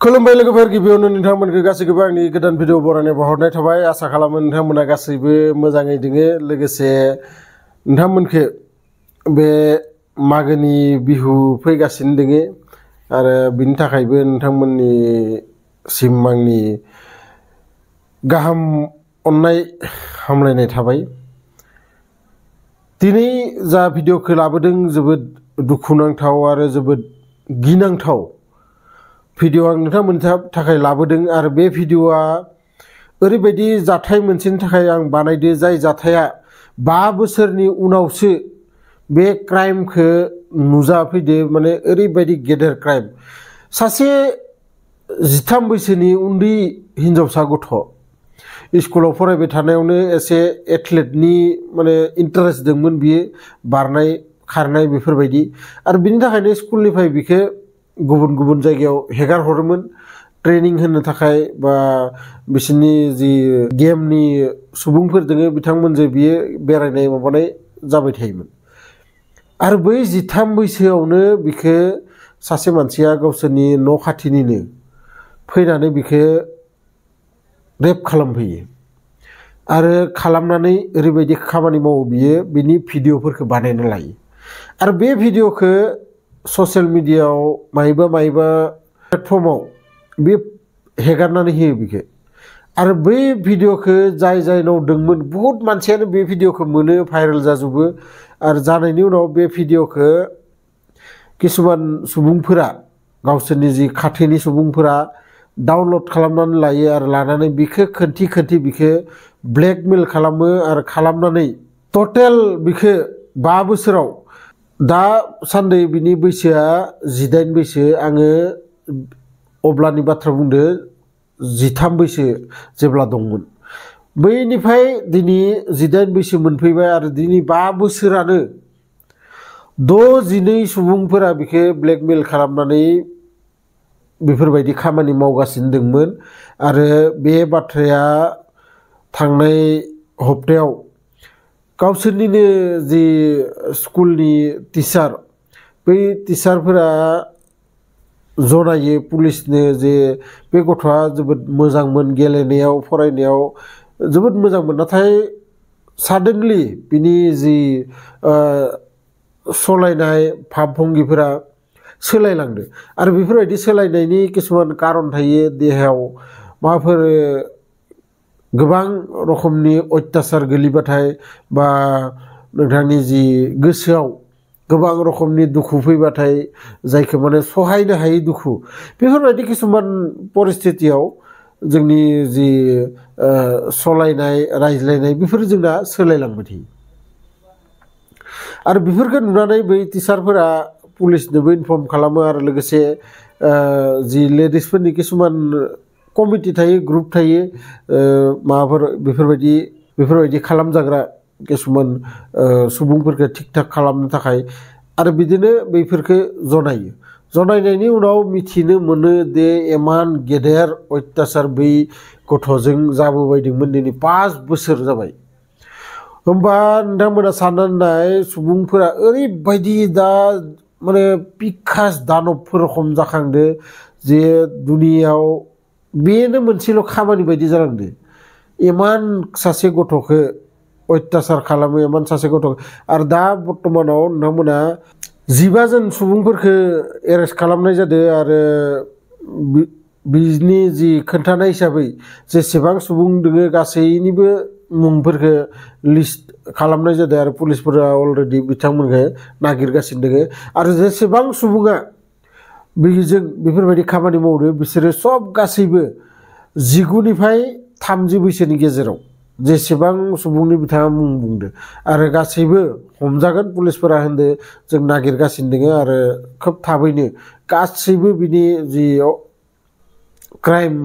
खुलुमबाय लोगोफोर गिबियावनो नोंथांमोनखौ गासैखौबो आंनि गोदान भिडिअ बरायनाय बावहरनाय थाबाय आसा खालामो नोंथांमोना गासैबो मोजाङै दोङो लोगोसे नोंथांमोनखौ बे मागोनि बिहु फैगासिनो दोङो आरो बिनि थाखायबो नोंथांमोननि सिम आंनि गाहाम अननाय हामलायनाय थाबाय। दिनै जा भिडिअखौ लाबोदों जोबोद दुखुनांथाव आरो जोबोद गिनांथाव भिडिअ आं नोंथांमोननि थाखाय लाबोदों आरो बे भिडिअआ ओरैबायदि जाथाय मोनसेनि थाखाय आं बानायदो जाय जाथाया 5 बोसोरनि उनावसो बे क्राइमखौ नुजाफैदो माने ओरैबायदि गेदेर क्राइम सासे 13 बैसोनि उन्दै हिनजावसा गथ' स्कुलाव फरायबाय थानायावनो एसे एथलेटनि माने इन्टारेस्ट दंमोन बियो बारनाय खारनाय बेफोरबायदि आरो बिनि थाखायनो स्कुलनिफ्राय बिखौ गुबुन गुबुन जायगायाव हेगार हरोमोन ट्रेनिं होनो थाखाय बा बिसोरनि जि गेमनि सुबुंफोर दोङो बिथांमोनजों बियो बेरायनाय माबानाय जाबाय थायोमोन आरो बै 13 बैसोआवनो बिखौ सासे मानसिया गावसोरनि न' खाथिनिनो फैनानै बिखौ रेप खालामफैयो आरो खालामनानै ओरैबायदि खामानि मावो बियो बिनि भिडिअफोरखौ बानायना लायो आरो बे भिडिअखौ ससियेल मिडियायाव मायबा प्लेटफर्माव बे हेगारनानै होयो बिखौ आरो बै भिडिअखौ जायनाव दंमोन बहुत मानसियानो बे भिडिअखौ मोनो भाइरेल जाजोबो आरो जानायनि उनाव बे भिडिअखौ किसुमान सुबुंफोरा गावसोरनि जि खाथिनि सुबुंफोरा डाउनलड खालामनानै लायो आरो लानानै बिखौ खोनथि बिखौ ब्लेकमेल खालामो आरो खालामनानै टटेल बिखौ 5 बोसोराव दा सान्दै बिनि बैसोआ 18 बैसो आङो अब्लानि बाथ्रा बुंदो 13 बैसो जेब्ला दंमोन बैनिफ्राय दिनै 18 बैसो मोनफैबाय आरो दिनै 5 बोसोरानो 12 सुबुंफोरा बिखौ ब्लेकमेल खालामनानै बेफोरबायदि खामानि मावगासिनो दंमोन आरो बे बाथ्राया थांनाय हप्तायाव गावसोरनिनो जि स्कुलनि टिचार बै टिचारफोरा जनायो पुलिसनो जे बे गथ'आ जोबोद मोजांमोन गेलेनायाव फरायनायाव जोबोद मोजांमोन नाथाय साडेनलि बिनि जि सलायनाय भाब भंगिफोरा सोलायलांदो आरो बेफोरबायदि सोलायनायनि किसुमान कारन थायो देहायाव माबाफोर गोबां रोखोमनि अत्याचार गोलैबाथाय बा नोंथांनि जि गोसोआव गोबां रोखोमनि दुखु फैबाथाय जायखौ माने सहायनो हायै दुखु बेफोरबायदि किसुमान परिस्थितियाव जोंनि जि सलायनाय रायज्लायनाय बेफोर जोंना सोलायलांबाय थायो आरो बेफोरखौ नुनानै बै टिचारफोरा पुलिसनोबो इनफर्म खालामो आरो लोगोसे जि लेडिसफोरनि किसुमान कमिटि थायो ग्रुप थायो माबाफोर बेफोरबायदि खालामजाग्रा किसुमान सुबुंफोरखौ थिक थाक खालामनो थाखाय आरो बिदिनो बैफोरखौ जनायनायनि उनाव मिथिनो मोनो दे इमान गेदेर अत्याचार बै गथ'जों जाबोबायदोंमोन दिनै 5 बोसोर जाबाय होमबा नोंथांमोना साननानै नाय सुबुंफोरा ओरैबायदि दा माने पिकास दानबफोर रखम जाखांदो जे दुनियाव बेनो मोनसेल' खामानि बायदि जालांदो इमान सासे गथ'खौ अत्याचार खालामो इमान सासे गथ' आरो दा बर्तमानाव नोंथांमोना 15 जन सुबुंफोरखौ एरेस्ट खालामनाय जादों आरो बिनि जि खोन्थानाय हिसाबै जेसेबां सुबुं दोङो गासैनिबो मुंफोरखौ लिस्ट खालामनाय जादों आरो पुलिसफोरा अलरेडि बिथांमोनखौ नागिरगासिनो दोङो आरो जेसेबां सुबुङा बेफोरबायदि खामानि मावदो बिसोरो सब गासैबो 19 निफ्राय 30 बैसोनि गेजेराव जेसेबां सुबुंनि बिथाङा मुं बुंदो आरो गासैबो हमजागोन पुलिसफोरा होनदो जों नागिरगासिनो दोङो आरो खोब थाबैनो गासैबो बिनि जि क्राइम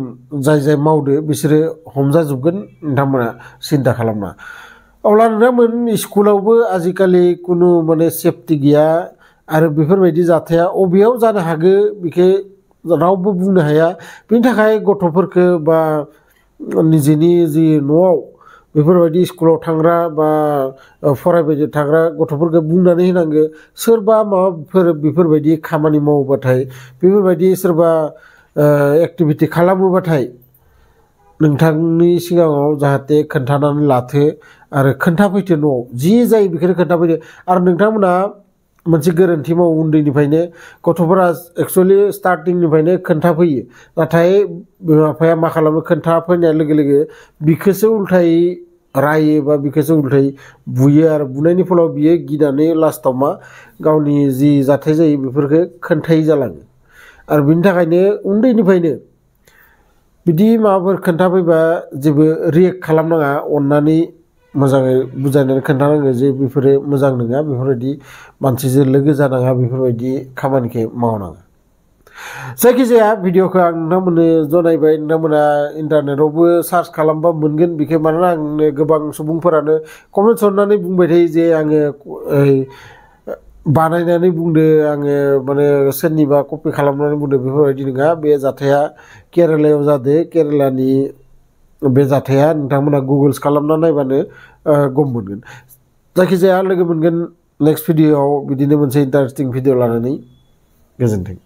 जाय मावदो बिसोरो हमजाजोबगोन नोंथांमोना सिन्था खालामना अब्ला नोंथांमोन स्कुलावबो आजिखालि खुनु माने सेफटि गैया आरो बेफोरबायदि जाथाया अबेयाव जानो हागो बेखौ रावबो बुंनो हाया बेनि थाखाय गथ'फोरखौ बा निजेनि जि न'आव बेफोरबायदि स्कुलाव थांग्रा बा फरायबाय थाग्रा गथ'फोरखौ बुंनानै होनांगो सोरबा माबाफोर बेफोरबायदि खामानि मावोबाथाय बेफोरबायदि सोरबा एक्टिभिटी खालामोबाथाय नोंथांनि सिगाङाव जाहाथे खोन्थानानै लाथो आरो खोन्थाफैथो न'आव जि जायो बेखौनो खोन्थाफैदो आरो नोंथांमोना मोनसे गोरोन्थि मावो उन्दैनिफ्रायनो गथ'फोरा एक्चुअलि स्टार्टिंनिफ्रायनो खोन्थाफैयो नाथाय बिमा बिफाया मा खालामो खोन्थाफैनाय लोगो लोगो बिखौसो उल्थायै रायो बा बिखौसो उल्थायै बुयो आरो बुनायनि फलाव बियो गिनानै लास्टाव मा गावनि जि जाथाय जायो बेफोरखौ खोन्थायै जालाङो आरो बिनि थाखायनो उन्दैनिफ्रायनो बिदि माबाफोर खोन्थाफैबा जेबो रियेक्ट खालामनाङा अननानै मोजाङै बुजायनानै खोन्थानांगौ जे बेफोरो मोजां नङा बेफोरबायदि मानसिजों लोगो जानाङा बेफोरबायदि खामानिखौ मावनाङा जायखिजाया भिडिअखौ आं नोंथांमोननो जनायबाय नोंथांमोना इन्टारनेटआवबो सार्च खालामबा मोनगोन बेखौ मानोना आंनो गोबां सुबुंफोरानो कमेन्ट्स हरनानै बुंबाय थायो जे आङो बानायनानै बुंदो आङो माने सोरनिबा कपि खालामनानै बुंदो बेफोरबायदि नङा बे जाथाया केरेलायाव जादों केरेलानि बे जाथाया नोंथांमोना गुगल्स खालामना नायबानो गम मोनगोन जायखिजाया लोगो मोनगोन नेक्स्ट भिडिअआव बिदिनो मोनसे इन्टारेस्टिं भिडिअ लानानै गोजोन्थों।